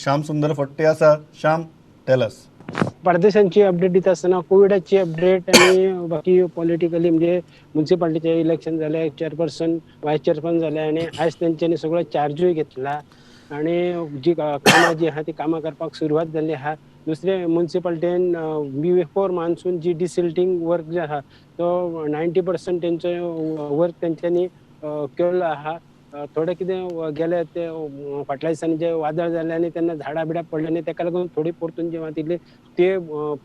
श्याम सुंदर फट्टे आसा. Shyam, tell us. बार्देशांची update दिता आसतना कोविडाची अपडेट आनी बाकी पॉलिटिकली, म्हणजे म्युन्सिपाल्टीचे इलेक्शन जाले, चेअरपर्सन, वायस चेअरपर्सन जाले आनी आयज तेंच्यांनी सगळो चार्जूय घेतला आनी जी कामां जी आहा ती कामां करपाक सुरवात जाल्ली आहा. दुसरें, म्युन्सिपाल्टीन बिफोर मान्सून जी डिसिल्टींग वर्क जे आहा तो 90% तेंचो वर्क तेंच्यांनी केल्लो आहा. थोडें कितें गेले ते फाटल्या दिसांनी जे वादळ जालें आनी तेन्ना झाडां बिडां पडली आनी तेका लागून थोडी परतून जी मातिल्ली ते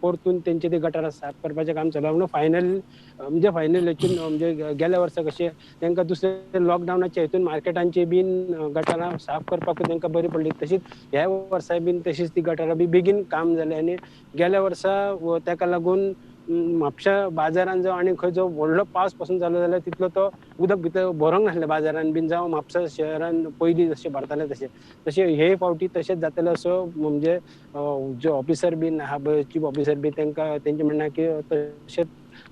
परतून तेंचे ते गटारां साफ करपाचें काम चल्लां. म्हणून फायनल, म्हणजे फायनल हेतून, म्हणजे गेल्या वर्सा कशें तांकां दुसरे लॉकडावनाच्या हितून मार्केटांची बीन गटारां साफ करपाक तांकां बरी पडली, तशीच ह्या वर्साय बीन तशीच ती गटारां बी बेगीन काम जालें. आनी गेल्या वर्सा तेका लागून म्हापश्या बाजारान जावं आनी खंय जो व्हडलो पावस पसून जालो जाल्यार तितलो तो उदक भितर भरोंक नासलें बाजारान बीन जावं म्हापसा शहरान पयलीं जशें भरतालें तशें. तशें हे फावटी तशेंच जातलें असो म्हणजे जे ऑफिसर बीन आहा पळय, चीफ ऑफिसर बी, तांकां तेंचें म्हणणें की तशेंच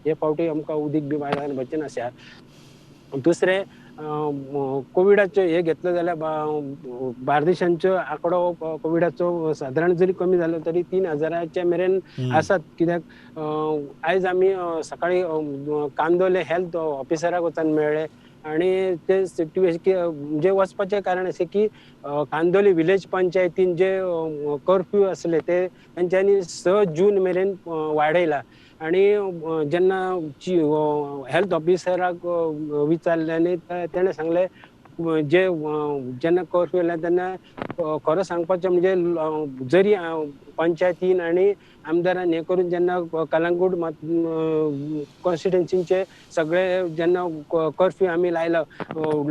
हे फावटी आमकां उदीक बी बाजारान भरचें ना अशें आहा. दुसरें, कोविडाचें हें घेतलें जाल्यार बार्देशांचो आंकडो कोविडाचो सादारण जरी कमी जालो तरी 3000च्या मेरेन आसात. कित्याक आयज आमी सकाळी कांदोले हेल्थ ऑफिसराक वचून मेळ्ळे आनी ते सिट्युएशन म्हणजे वचपाचें कारण अशें की कांदोली विलेज पंचायतीन जे कर्फ्यू आसले ते तेंच्यांनी 6 जून मेरेन वाडयला. आनी जेन्ना हेल्थ ऑफिसराक विचारलें आनी तेणें सांगलें, जे जेन्ना कर्फ्यू येयला तेन्ना खरो सांगपाचें म्हणजे जरी पंचायतीन आनी आमदारान हें करून जेन्ना कलंगूट कॉन्स्टिट्युएन्सीचे सगळे जेन्ना कर्फ्यू आमी लायलो,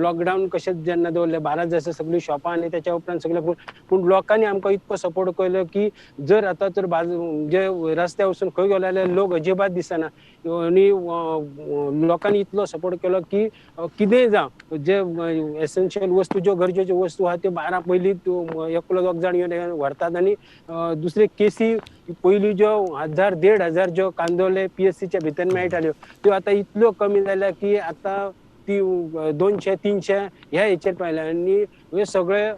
लॉकडावन कशें जेन्ना दवरलें, 12 जायसर सगळीं शॉपां आनी तेच्या उपरांत सगळें, पूण लोकांनी आमकां इतको सपोर्ट केलो की जर आतां तर बाजू म्हणजे रस्त्यार वचून खंय गेलो जाल्यार लोक अजिबात दिसना. आनी लोकांनी इतलो सपोर्ट केलो की कितेंय जावं, जे एसेन्शियल वस्तू, ज्यो गरजेच्यो वस्तू आहा त्यो 12 पयलीं एकलो दोग जाण येवन व्हरतात. आनी दुसरे केसी पयलीं ज्यो हजार 1500 ज्यो कांदोले पीएचसीच्या भितर मेळटाल्यो त्यो आतां इतल्यो कमी जाल्या की आतां ती 200 300 ह्या हेचेर पावल्या. आनी हे सगळे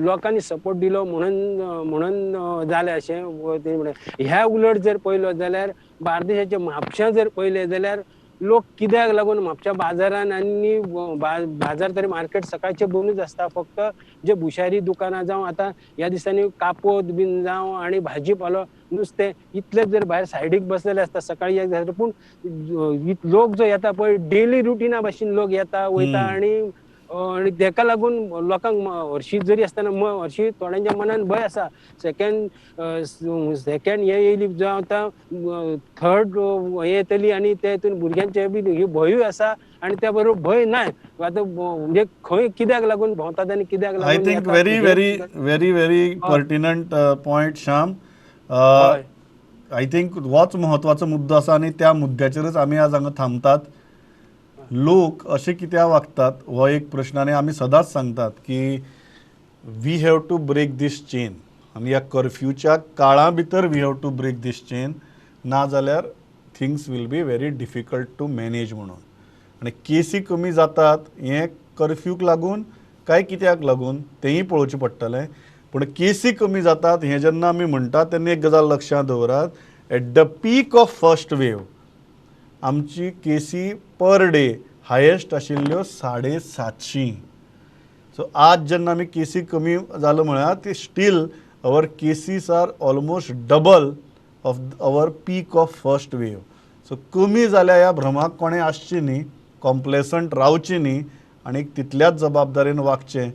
लोकांनी सपोर्ट दिलो म्हणून म्हणून जालें अशें तेणी म्हणलें. ह्या उलट जर पळयलो जाल्यार बार्देशाच्या म्हापश्यां जर पळयलें जाल्यार लोक कित्याक लागून म्हापश्या बाजारान आनी बाजार तरी मार्केट सकाळचे बंदूच आसता, फक्त जे भुशारी दुकानां जावं आतां ह्या दिसांनी कापोत बीन जावं आनी भाजी पालो नुस्तें इतलेच जर भायर सायडीक बसलेले आसता सकाळी एक जाल्यार. पूण लोक जो येता पळय, डेली रुटिना भाशेन लोक येता वयता. आनी तेका लागून लोकांक हरशीं जरी आसतना हरशीं थोड्यांच्या मनान भंय आसा, सेकंड सेकंड हे येयली जावं आतां थर्ड हे येतली आनी ते हितून भुरग्यांचे बी ही भंयूय आसा आनी त्या बरोबर भंय नाय. आतां म्हणजे खंय कित्याक लागून भोंवतात आनी कित्याक I लागून थिंक येतात very very very very pertinent point, Shyam. I think होच म्हत्वाचो मुद्दो आसा आनी त्या मुद्द्याचेरच आमी आज हांगा थांबतात. लोक अशे कित्याक वागतात हो एक प्रश्न. आनी आमी सदांच सांगतात की we have to break this chain आनी ह्या कर्फ्यूच्या काळा भितर we have to break this chain, ना जाल्यार things will be very difficult to manage म्हणून. आनी केसी कमी जातात हें कर्फ्यूक लागून काय कित्याक लागून तेंय पळोवचें पडटलें. पूण केसी कमी जातात हें जेन्ना आमी म्हणटात तेन्ना एक गजाल लक्षांत दवरात, at the peak of first wave आमची केसी पर डे हायेस्ट आशिल्ल्यो 750. सो आज जेन्ना आमी केसी कमी जालो म्हळ्यार ती still our cases are almost double of our peak of first wave. So कमी जाल्या ह्या भ्रमाक कोणें आसचें न्ही, कॉम्प्लेसंट रावचें न्ही आनी तितल्याच जबाबदारेन वागचें.